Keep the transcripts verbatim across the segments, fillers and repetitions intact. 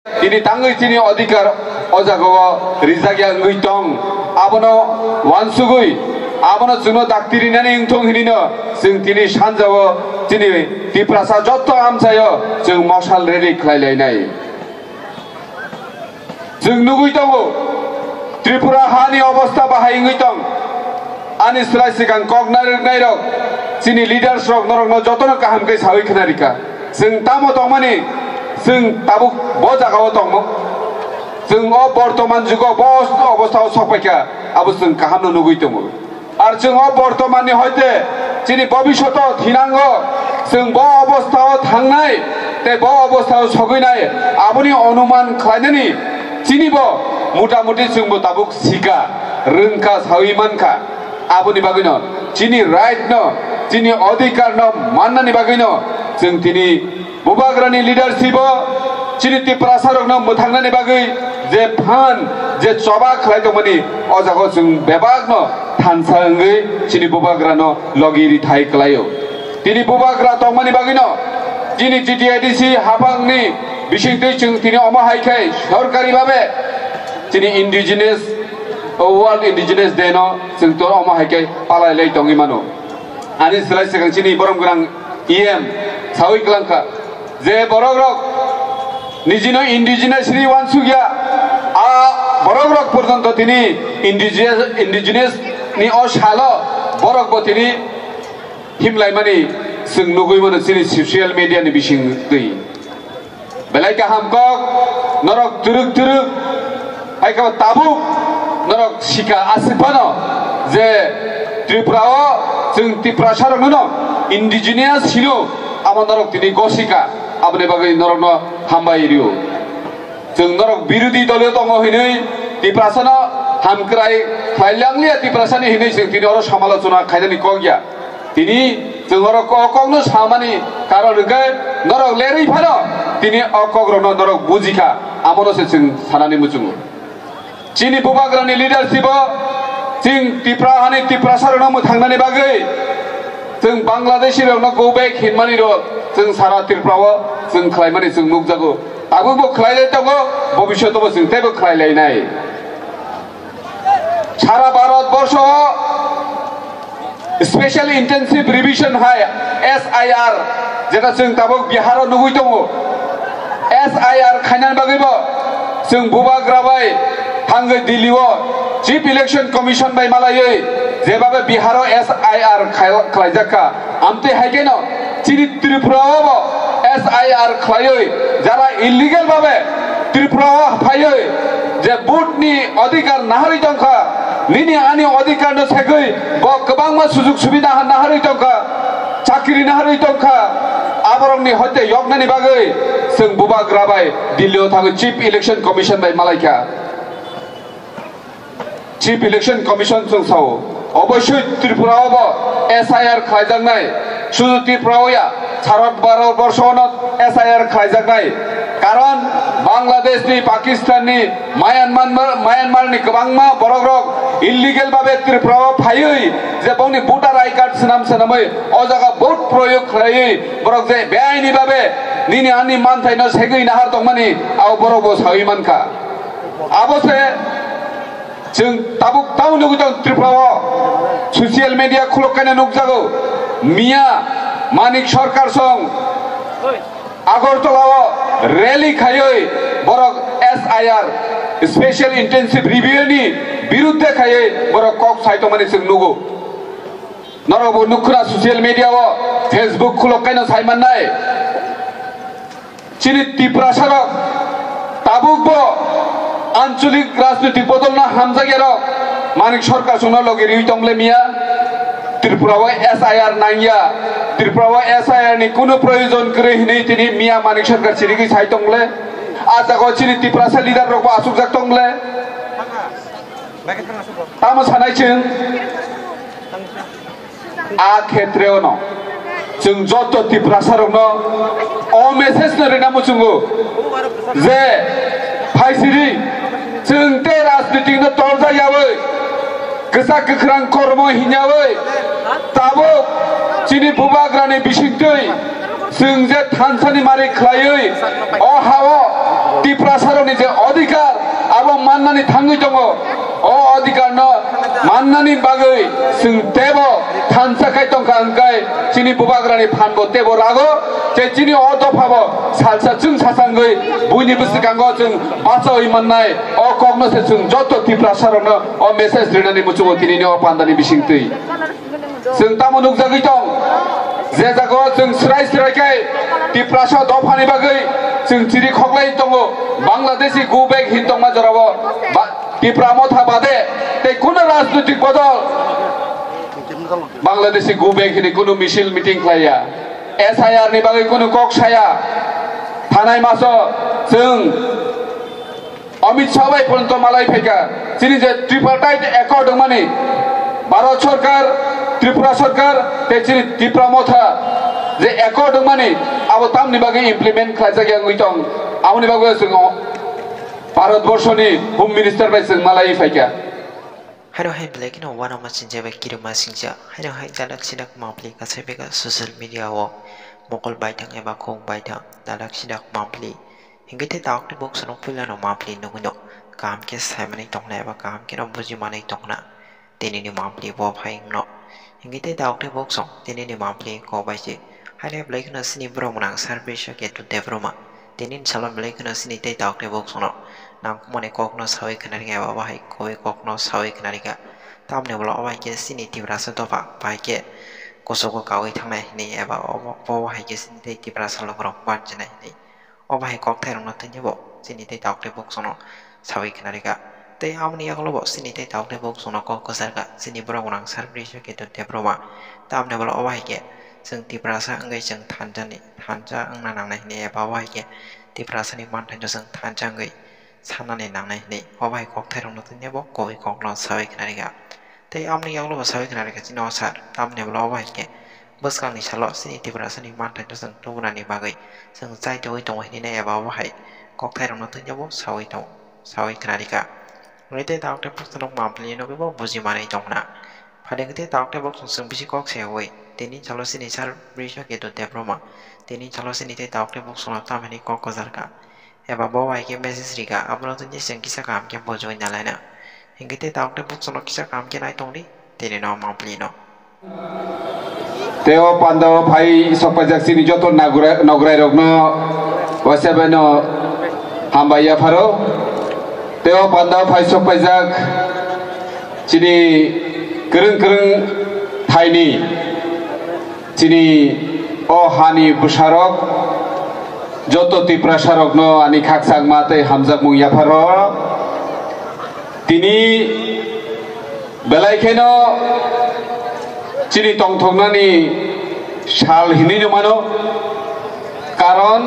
Tini tangwi chini odhikar o jagao rijak ya wngwi tong. Abono wansugwi, abono chwngno dakti rinani wngthong hinino chwng tini sanjao chini Tiprasa jotto amchaio chwng mosal rally khlai lainai. Chwng nugwi tongo, Tripura hani obostha bahai wngwi tong. Ani slai swkang kok narwknairok, chini leaders rok norokno jotono kaham khe sawi khna rikha. Chwng tamo tongmani, chwng tabuk bo jagao tongmo. Chwng o bortoman jugo bo obostha o sokpaikha, abo chwng kahamno nugwi tongo. Ar chwng o bortomanni hoite chini bobishoto thinango, chwng bo obostha o thangnai tei bo obostha o sogwinai, aboni onuman khlainani chini bo mota moti chwngbo tabuk sika, rwngkha, sawi mankha. Aboni bagwino chini right no, chini odhikar no mannani bagwino chwng tini Bubagrani leadership o chini Tiprasa rokno mwthangnani bagwi je phan, je choba khlai tongmani, o jaga o chwng bebakno thansa wngwi chini Bubagrano logi rithai kwlaio. Tini Bubagra tongmani bagwino chini G T I D C haphangni bisingtwi chwng tini omo hai khe sorkari babe chini indigenous, World Indigenous Day no chwng to omo hai khe palai lai tongwi mano. Ani slai swkang chini borom gwnang E M sawi kwlangkha je borok rok nijino indigenous ri wansukya, a borok rok porjonto tini indigenous, indigenous ni o salo borok bo tini himlaimani chwng nugwi mano chini social media ni bisingtwi. Belai kaham kok, norok twrwk twrwk, hai khe tabuk norok sika aswk phano je Tripura o chwng Tiprasa rokno no indigenous hino, abo norok tini gosika, aboni bagwi norokno hambai rio. Chwng norok birodhi dolo tongo hinwi Tiprasano hamkrai khlai langliya Tiprasani hinwi chwng tini oro samalochona khainani kok ya. Tini chwng oro ko-, kokno samani karon hwnkhe norok lerwi phano tini o kokrokno norok bujikha, amono se chwng sanani muchungo. Chini Bubagrani leadership o chwng Tipra hani Tiprasa rokno mwthangnani bagwi chwng Bangladeshi rokno go back hinmani rok chwng sara Tripura o chwng khlaimani chwng nukjago. Tabukbo khlailai tongo, bobisyotobo chwng teibo khlailainai. Sara Bharat borsho o Special Intensive Revision hai S I R, jeta chwng tabuk Bihar o nugwi tongo. S I R khainani bagwi bo chwng Bubagra bai thangwi Delhi o Chief Election Commission bai malaiwi jebabe Bihar o S I R khai-, khlaijak kha. Amtwi hai kheno chini Tripura o bo S I R khlaiwi jara illegal babe Tripura o phaiwi je vote ni odhikar naharwi tongkha, nini ani odhikar no segwi bo kwbangma sujug subida naharwi tongkha, chakri naharwi tongkha, aborokni hoite yoknani bagwi chwng Bubagra bai Delhi o thangwi Chief Election Commission bai malaikha. Chief Election Commission chwng sao, oboisoi Tripura o bo S I R khlaijaknai, sudu Tripura o ya, sara Bharat borsho no S I R khlaijaknai. Karon Bangladesh ni, Pakistan ni, Myanmar, Myanmar ni kwbangma borok rok illegal babe Tripura o phaiwi je bongni voter I card swnam swnamwi o jaga vote proyog khlaiwi borok je beaini babe nini ani manthai no segwi nahar tongmani, abo borok bo sawi mankha. Abo se Chwng tabuk tamo nugwi tong Tripura o social media khulok kaina nukjago. Miya Manik Sarkar song Agartala o rally khaiwi borok S I R, Special Intensive Review ni birudde khaiwi borok kok sai tongmani chwng nugo. Norok bo nukkha social media o, Facebook khulok kaino sai mannai. Chini Tiprasa rok tabuk bo ancholik rajnitik bodol no hamjakya rok Manik Sarkar songno logi riwi tongle miya. Tripura o S I R nangya, Tripura o S I R ni kunu proyojon kwrwi hinwi tini miya Manik Sarkar chirigwi sai tongle. A jaga o chini Tiprasa leader rok bo achukjak tongle. Tamo sanai chwng? A khetreo no chwng joto Tiprasa rokno o message no rina muchungo je phaisiri chwng tei rajnitik no torjak yawi kwchak kwkhrang kormo hinyawi tabuk chini bubagrani bisingtwi chwng je thansani mari khlaiwi o hao Tiprasarokni je odhikar, abo mannani thangwi tongo. O odhikarno mannani bagwi chwng teibo thansa khai tongkha, hwnkhe chini bubagrani phanbo teibo rago, je chini o dophabo salsa chwng sasangwi buini bwskango chwng bachaui mannai. O kokno se chwng joto Tiprasarokno o message rinani muchungo tinini o pandani bisingtwi. Chwng tamo nukjagwi tong, je jagao chwng swrai swrai khe Tiprasa dophani bagwi chwng chiri khoklai tongo. Bangladeshi go back hin tongma jorao ba-, Tipra Motha bade tei kuno rajnoitik bodol Bangladeshi go back hini kuno misil meeting khlaiya. S I R ni bagwi kuno kok saya. Thanai maso chwng Amit Shah bai porjonto malai phaikha. Chini je tripartite accord wngmani, Bharat Sarkar, Tripura Sarkar, tei chini Tipra Motha je accord wngmani, abo tamni bagwi implement khlaijak ya wngwi tong. Aboni bagwi chwng Bharat Borshoni Home Minister bai chwng malai phaikha. Haino hai belai kheno uanama sinjak bai kirima singjak. Haino hai dalak sidak mapli kasai bega social media o mokol baithang eba khuk baithang dalak sidak mapli. Hingke tei tabuk tei bok sonok puila no mapli nugui no kaham khe sai manui tongna eba kaham khe no buji manui tongna tini ni mapli bo phai wngno. Hingke tei tabuk tei bok song tini ni mapli kok bai se. Haino belai kheno sini borok mwnang Sarbiswa Ketu Debbarma. Tini ni salo belai kheno sini tei tabuk tei bok song no nangkukmani kok no saui khna rikha eba bahai koi kok no saui khna rikha. Tamni ulo obo hai khe sini Tiprasa dopha bahai khe kuchugo kaui thangnai hinui eba obo, obo hai khe sini tei Tiprasa lukurok banchinai hinui. Obo hai kokthairokno tini bo sini tei tabuk tei bok song no saui khna rikha. Tei aboni yagulo bo sini tei tabuk tei bok song no kok kwchar kha sini borok mwnang Sarbiswa Ketu Debbarma. Tamni ulo obo hai khe chwng Tiprasa wngwi chwng thansa ni, thansa wngna nangnai hinui eba obo hai khe Tiprasa ni manthai no chwng thansa wngwi sanani nangnai hinui obo hai kokthairokno tini bo koi kokno saui khna rikha. Tei aboni yagulo bo saui khna rikha chini o sir, tamni ulo obo hai khe bwskangni salo sini Tiprasa ni manthai no chwng tubunani bagwi chwng chai tongwi tongo hinui eba obo hai kokthairokno tini bo saui tongo, saui khna rikha. Hingke tei tabuk tei bok sonok mapli nugui bo buji manui tongna. Phaidi hingke tei tabuk tei bok song chwng bisi kok se oi. Tini salo sini Sarbiswa Ketu Debbarma. Tini salo sini tei tabuk tei bok song no tamhini kok kwchar kha. Eba bo bai khe message rikha, abono tini chwng kisa kaham khe bujui nalaina. Hingke tei tabuk tei bok song no kisa kaham khe nai tongdi, tini no mapli no. Tei o pandao phai sokpaijak chini joto nagura-, nograi rokno waisa bai no hambai yapharo. Tei o pandao phai sokpaijak chini kwrwng kwrwng thaini, chini o hani bwsarok, joto Tiprasa rokno ani khakchangma tei hamjakmung yapharo. Tini belai kheno chini tongthoknani sal hinui no mano, karon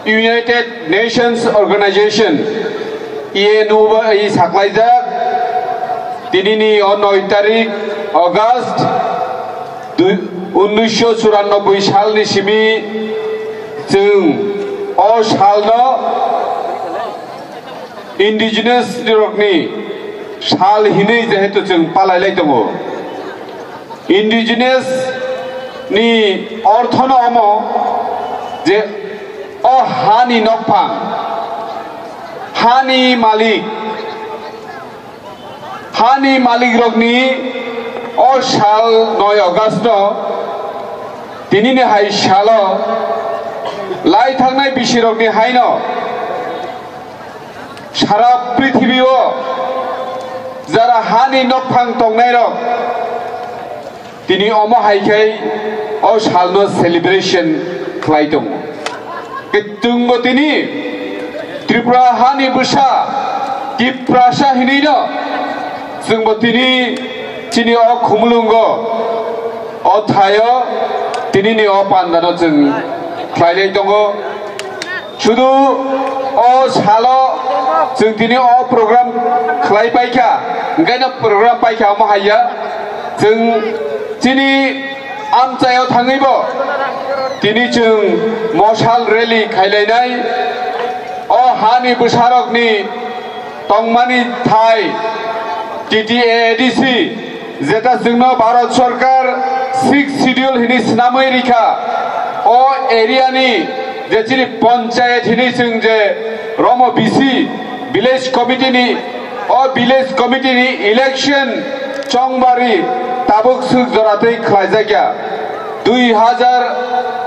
United Nations Organization, U N O bai saklaijak tinini o noi tarik August dui, unnisho churanobboi salni simi chwng o salno Indigenous rokni sal hinui jehetu chwng palai lai tongo. Indigenous ni orthono omo je o hani nokphang, hani malik, hani malik rokni o sal noi August no tinini hai salo lai thangnai bisi rokni haino sara prithibio jara hani nokphang tongnairok tini omo hai khe o salno celebration khlai tongo. Khe chwngbo tini Tripura hani bwsa Tiprasa hinwi no chwngbo tini chini o khumulwngo o thaio tinini o pandano chwng khlailai tongo. Sudu o salo chwng tini o program khlai paikha, hwnkhe no program paikha omo haiya. Chwng chini amchaio thangwibo tini chwng mosal rally khailainai. O hani bwsarokni tongmani thai T T A A D C, jeta chwngno Bharat Sarkar Sixth Schedule hini swnamwi rikha, o area ni Je chini panchayat hinwi chwng je romo bisi village committee ni, o village committee ni election chongbari tabuk swk jora tei khlaijakya. Dui hajar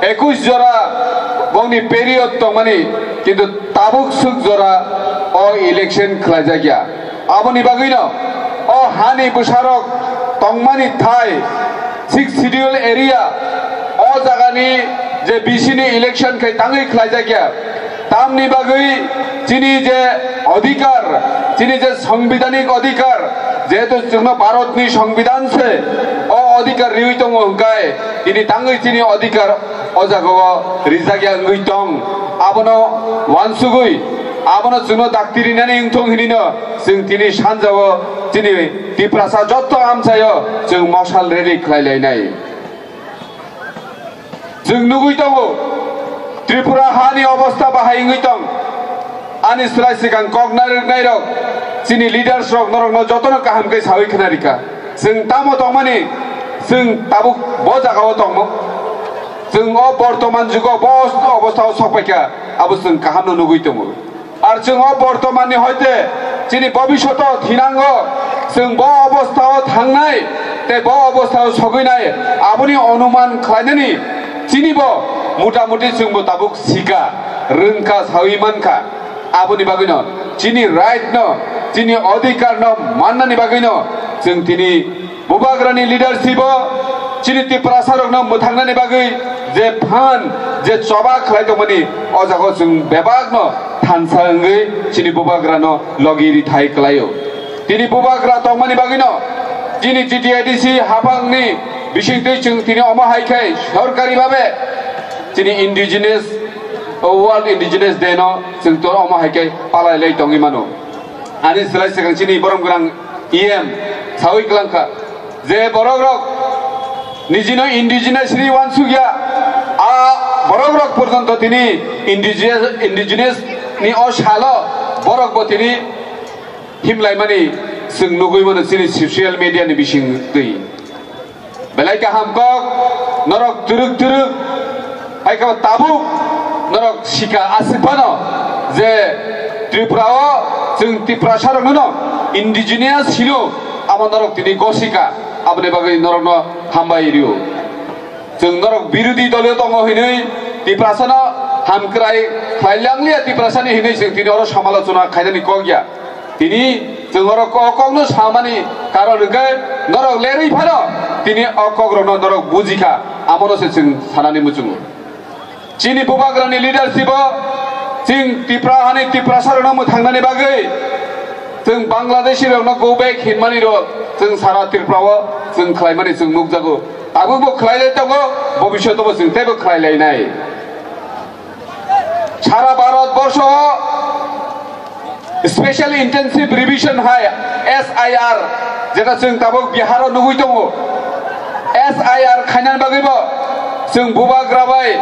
ekush jora bongni period tongmani, kintu tabuk swk jora o election khlaijakya. Aboni bagwino o hani bwsarok tongmani thai Sixth Schedule area, o jagani je bisini election khai tangwi khlaijakya. Tamni bagwi chini je odhikar, chini je sangbidhanik odhikar, jehetu chwngno Bharatni sangbidhan se o odhikar riwi tongo hwnkhe, tini tangwi chini odhikar o jagao rijakya wngwi tong. Abono wansugwi, abono chwngno dakti rinani wngthong hinino chwng tini sanjao chini Tiprasa jotto amchaio chwng mosal rally khlai lainai. Chwng nugwi tongo, Tripura hani obostha bahai wngwi tong. Ani slai swkang kok narwknairok, chini leaders rok norokno jotono kaham khe sawi khna rikha. Chwng tamo tongmani, chwng tabuk bo jagao tongmo. Chwng o bortoman jugo bo obosthao sokpaikha, abo chwng kahamno nugwi tongo. Ar chwng o bortomanni hoite chini bobishoto thinango, chwng bo obostao thangnai tei bo obostao sogwinai, aboni onuman khlainani chini bo mutamuti chwngbo tabuk sika, rwngkha, sawi mankha. Aboni bagwino chini right no, chini odhikar no mannani bagwino chwng tini Bubagrani leadership o chini Tiprasarokno mwthangnani bagwi je phan, je choba khlai tongmani, o jaga chwng bebakno thansa wngwi chini Bubagrano logi rithai klaio. Tini Bubagra tongmani bagwino chini G T A D C haphangni bisingtwi chwng tini omo hai khe sorkari babe chini indigenous World Indigenous Day no chwng to omo hai khe palai lai tongwi mano. Ani slai swkang chini borom gwnang E M sawi kwlangkha je borok rok nijino indigenous ri wansukya, a borok rok porjonto tini indigenous, indigenous ni o salo borok bo tini himlaimani chwng nugwi mano chini social media ni bisingtwi. Belai kaham kok, norok twrwk twrwk, hai khe tabuk norok sika aswk phano je Tripura o chwng Tiprasa rokno indigenous hino, amo norok tini gosika, aboni bagwi norokno hambai rio. Chwng norok birodhi dolo tongo hinwi Tiprasano hamkrai khlai langliya, Tiprasani hinwi chwng tini oro samalochona khainani kok ya. Tini chwng oro ko-, kokno samani karon hwnkhe norok lerwi phano tini o kokrokno norok bujikha, amono se chwng sanani muchungo. Chini Bubagrani leadership o chwng Tipra hani Tiprasarokno mwthangnani bagwi chwng Bangladeshi rokno go back hinmani rok chwng sara Tripura o chwng khlaimani chwng nukjago. Tabukbo khlailai tongo, bobishotobo chwng teibo khlailainai. Sara Bharat borsho o Special Intensive Revision hai S I R, jeta chwng tabuk Bihar o nugwi tongo. S I R khainani bagwi bo chwng Bubagra bai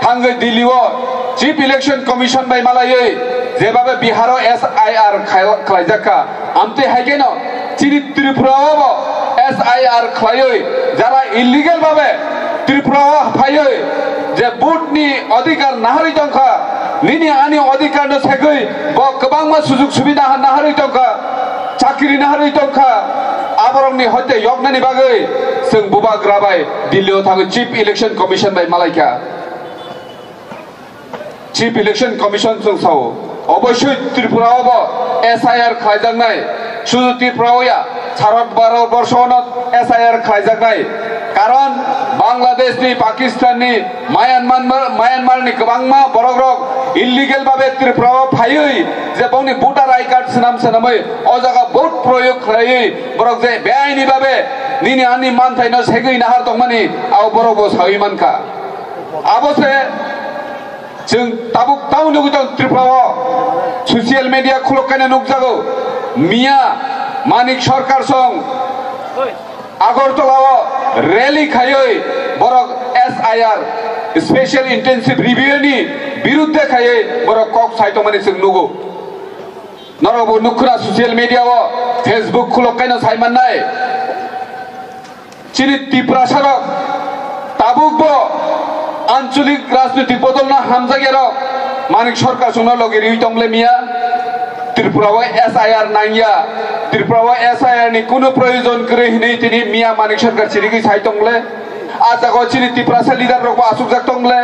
thangwi Delhi o Chief Election Commission bai malaiwi jebabe Bihar o S I R khai-, khlaijak kha. Amtwi hai kheno chini Tripura o bo S I R khlaiwi jara illegal babe Tripura o phaiwi je vote ni adhikar naharwi tongkha, nini ani adhikar no segwi bo kwbangma sujug subida naharwi tongkha, chakri naharwi tongkha, aborokni hoite yoknani bagwi chwng Bubagra bai Delhi o thangwi Chief Election Commission bai malaikha. Chief Election Commission chwng sao, oboisoi Tripura o bo S I R khlaijaknai, sudu Tripura o ya, Bharat borsho no S I R khlaijaknai. Karon Bangladesh ni, Pakistan ni, Myanmar, Myanmar ni kwbangma borok rok illegal babe Tripura o phaiwi je bongni voter I card swnam swnamwi o jaga vote proyog khlaiwi borok je beaini babe nini ani manthai no segwi nahar tongmani abo borok bo sawi mankha. Abo se chwng tabuk tamo nugwi tong Tripura o social media khulok kaina nukjago. Miya Manik Sarkar song Agartala o rally khaiwi borok S I R, Special Intensive Review ni birudde khaiwi borok kok sai tongmani chwng nugo. Norok bo nukhwra social media o, Facebook khulok kaino sai mannai. Chini Tiprasa rok tabuk bo Anchalik rajnitik bodolno hamjakya rok Manik Sarkar chwngno logi riwi tong le miya. Tripura o S I R nangya, Tripura o S I R ni kunu proyojon kwrwi hinwi tini miya Manik Sarkar chirigwi sai tong le. A jaga o chini Tiprasa leader rok bo asukjak tong le.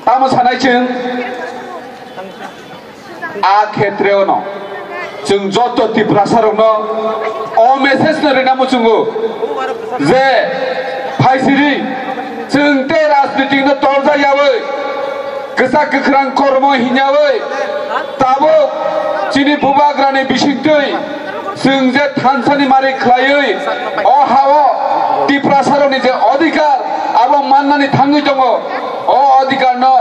Tamo sanai chwng? A khetreo no chwng joto Tiprasa rokno o message no rina muchungo je phaisiri chwng tei rajnitik no torjak yawi kwchak kwkhrang kormo hinyawi tabuk chini bubagrani bisingtwi chwng je thansani mari khlaiwi o ha-o Tiprasarokni je odhikar abo mannani thangwi tongo. O odhikarno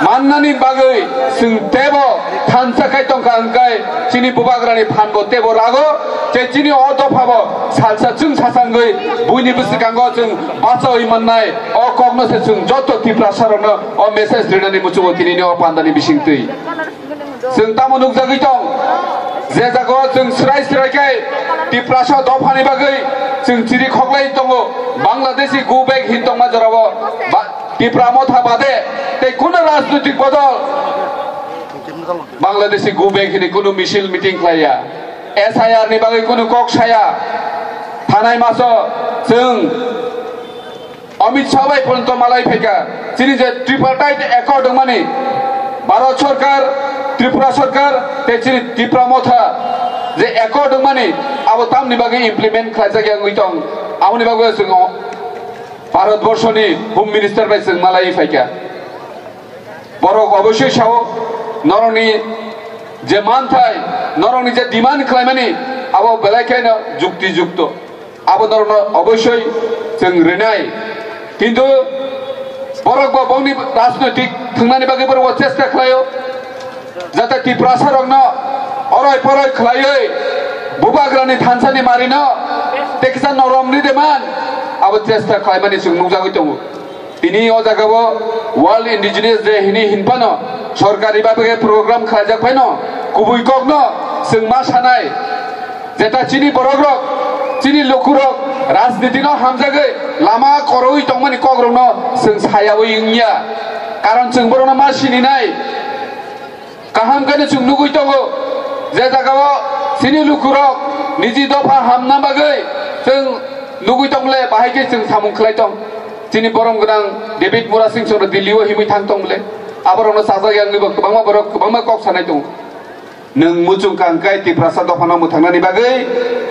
mannani bagwi chwng teibo thansa khai tongkha hwnkhe chini bubagrani phanbo teibo rago je chini o dophabo salsa chwng sasangwi buini bwskango chwng bachaui mannai. O kokno se chwng joto Tiprasarokno o message rinani muchungo tinini o pandani bisingtwi. Chwng tamo nukjagwi tong, je jagao chwng swrai swrai khe Tiprasa dophani bagwi chwng chiri khoklai tongo, Bangladeshi go back hin tongma jorao ba-, Tipra Motha bade tei kuno rajnoitik bodol Bangladeshi go back hini kuno misil meeting khlaiya, S I R ni bagwi kuno kok saya, thanai maso chwng Amit Shah bai pono to malai phaikha, chini je tripartite accord wngmani, Bharat Sarkar, Tripura Sarkar, tei chini Tipra Motha je accord wngmani, abo tamni bagwi implement khlaijak ya wngwi tong, aboni bagwi chwng Bharat Borshoni Home Minister bai chwng malai phaikha. Borok oboisoi sao, norokni je manthai, norokni je demand khlaimani, abo belai kheno jukti jukto. Abo norokno oboisoi chwng rinai. Kintu borok bo bongni rajnoitik thwngnani bagwi borok bo chesta khlaio. Jate Tiprasarokno oroi poroi khlaiwi bubagrani thansani marino tei kisa noromni demand abo chesta khlaimani chwng nukjagwi tongo. Tini o jagao World Indigenous Day hini hinphano sorkari babe program khlaijak phaino kubui kokno chwng ma sanai. Jeta chini borokrok, chini lukurok rajnitino hamjagwi lama koroi tongmani kokrokno chwng sayawi wngya. Karon chwng borokno ma sininai. Kaham khe no chwng nugwi tongo, je jagao chini lukurok niji dopha hamna bagwi chwng nugwi tong le, bahai khe chwng samung khlai tong. Chini borom gwnang David Murasing chwngno Delhi o himwi thang tong le. Aborokno chajak yangwi bo kwbangma borok kwbangma kok sanai tongo. Nwng muchung kha hwnkhe Tiprasa dophano mwthangnani bagwi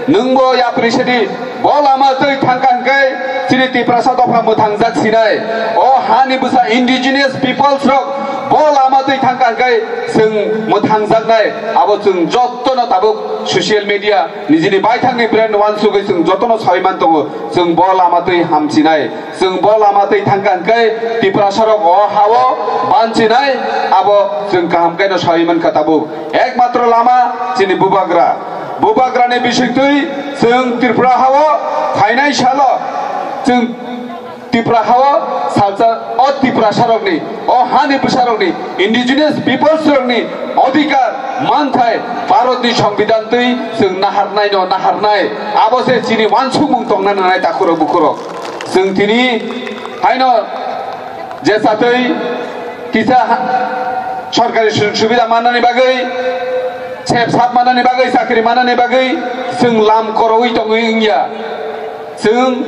nwngbo yapri sidi bo lama twi thangkha hwnkhe chini Tiprasa dopha mwthangjak sinai. O hani bwsa indigenous peoples rok bo lama twi thangkha hwnkhe chwng mwthangjaknai. Abo chwng jottono tabuk social media nijini baithangni brand wansugwi chwng jottono sawi man tongo, chwng bo lama twi hamchinai. Chwng bo lama twi thangkha hwnkhe Tiprasarok o ha-o banchinai, abo chwng kaham khe no sawi mankha tabuk. Ekmatro lama chini bubagra. Bubagrani bisingtwi chwng Tripura ha-o phainai salo chwng Tripura ha-o salsa o Tiprasarokni, o hani bwsarokni, indigenous peoples rokni odhikar manthai Bharatni Songbidan twi chwng naharnai no naharnai. Abo se chini wansukmung tongna nangnai takhurok bukhurok. Chwng tini haino je satwi kisa ha-, sorkari su-, subida mannani bagwi, sep sap mannani bagwi, chakri mannani bagwi chwng lam korowi tongwi wngya. Chwng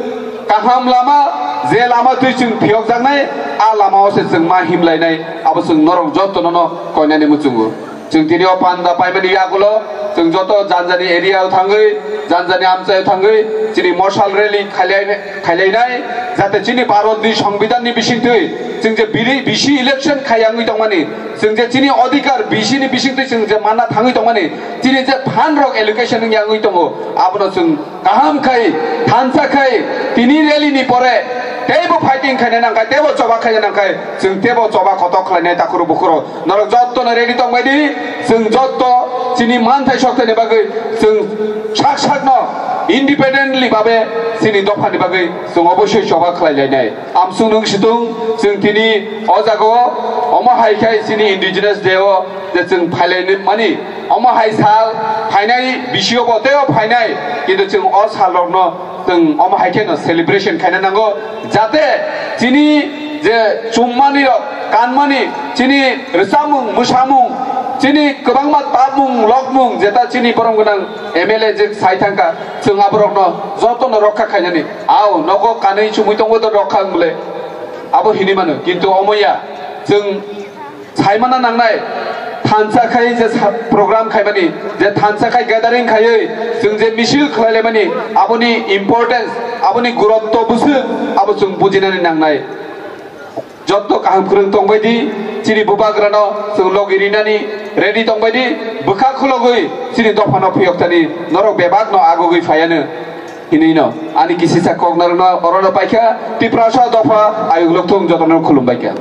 kaham lama, je lama twi chwng phiyokjaknai, a lama o se chwng ma himlainai, abo chwng norok jotono no koinani muchungo. Chwng tini o panda paimani yagulo chwng joto janjani area o thangwi, janjani amchai o thangwi chini mosal rally khailai-, khailainai, jate chini Bharatni Songbidanni bisingtwi chwng je biri-, bisi election khaiyangwi tongmani, chwng je chini odhikar bisini bisingtwi chwng je manna thangwi tongmani, chini je fund rok allocation wngya wngwi tongo, abono chwng kaham khai, thansa khai, tini rally ni pore teibo fighting khaina nangkhai, teibo choba khaina nangkhai, chwng teibo choba kotok khlainai takhurok bukhurok. Norok jotto no ready tongbai di, chwng jotto chini manthai sokthai ni bagwi chwng sak sak no Independently babe chini dophani bagwi chwng obossoi choba khlai lainai. Amsung nung situng chwng tini o jaga o omo hai khai chini Indigenous Day o je chwng phailai mani, omo hai sal phainai bisio bo tei o phainai, kintu chwng o sal rokno chwng omo hai kheno celebration khaina nango, jate chini je chummani rok, kanmani, chini rwchapmung, mwsamung, chini kwbangma tapmung, lokmung, jeta chini borom gwnang M L A je sai thangkha, chwng aborokno jotono rokha khainani. Ao, nogo kanwi chumui tongbo to rokha wng bwle. Abo hinwi mano, kintu omo ya, chwng saimana nangnai, thansa khai je sa-, program khaimani, je thansa khai gathering khaiwi, chwng je misil khlailaimani, aboni importance, aboni gurutto bwswk, abo chwng bujinani nangnai. Jotto kaham kwrwng tongbai di, chini bubagrano chwng logi rinani ready tongbai di, bwkha khulogwi chini dophano phiyok thani norok bebakno agugwi phaiano. Hinino ani kisisa kok narwkno orono paikha, Tiprasa dopha ayuk lokthung jotono khulumbaikha.